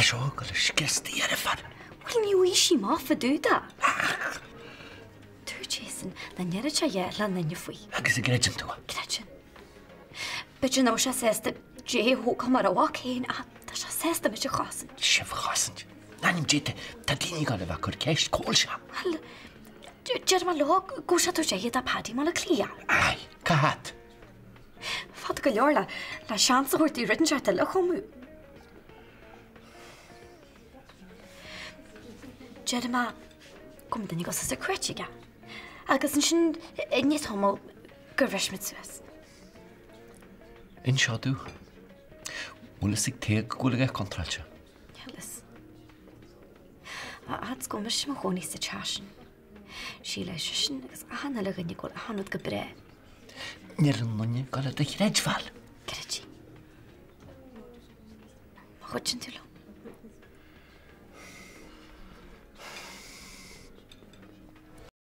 seo ag dul a scrios do dheirfiúr. Bhuel, ní bhfaighidh sí amach fá dtaobh de. Dúirt Jason nach ndéarfadh sé a dhath le aon duine faoi. Agus an gcreideann tú é? Creidim. B'fhéidir nach bhfuil sé sásta Jay a thógáil mar a mhac féin ach tá sé sásta mise a chosaint. Sibh a chosaint? In ainm Dé, tá daoine ag dul a bheith ag cur ceist, cá bhfuil sé? Bhuel, deir mé leo go bhfuil sé ag tabhairt aghaidh do Paddy i mBaile Átha Cliath. Aye, cá fhad? Fada go leor le le seans a thabhairt di rud inteacht eile a chumadh. Deir mé go mbeidh duine ag sa cruit aige. Agus ansin i ndiaidh tamaill gur bhris muid suas. Inis domh. Bhfuil fhios ag Tadhg go bhfuil a dhath contráilte? Níl fhios. A fhad 's go bhfuil mise i mo chónaí sa teach sin. Sílfidh seisean agus achan uile dhuine go bhfuil achan rud go breá. Níl aon duine ag dul do chreidbheáil. Creidfidh. Má ghoideann tú liom.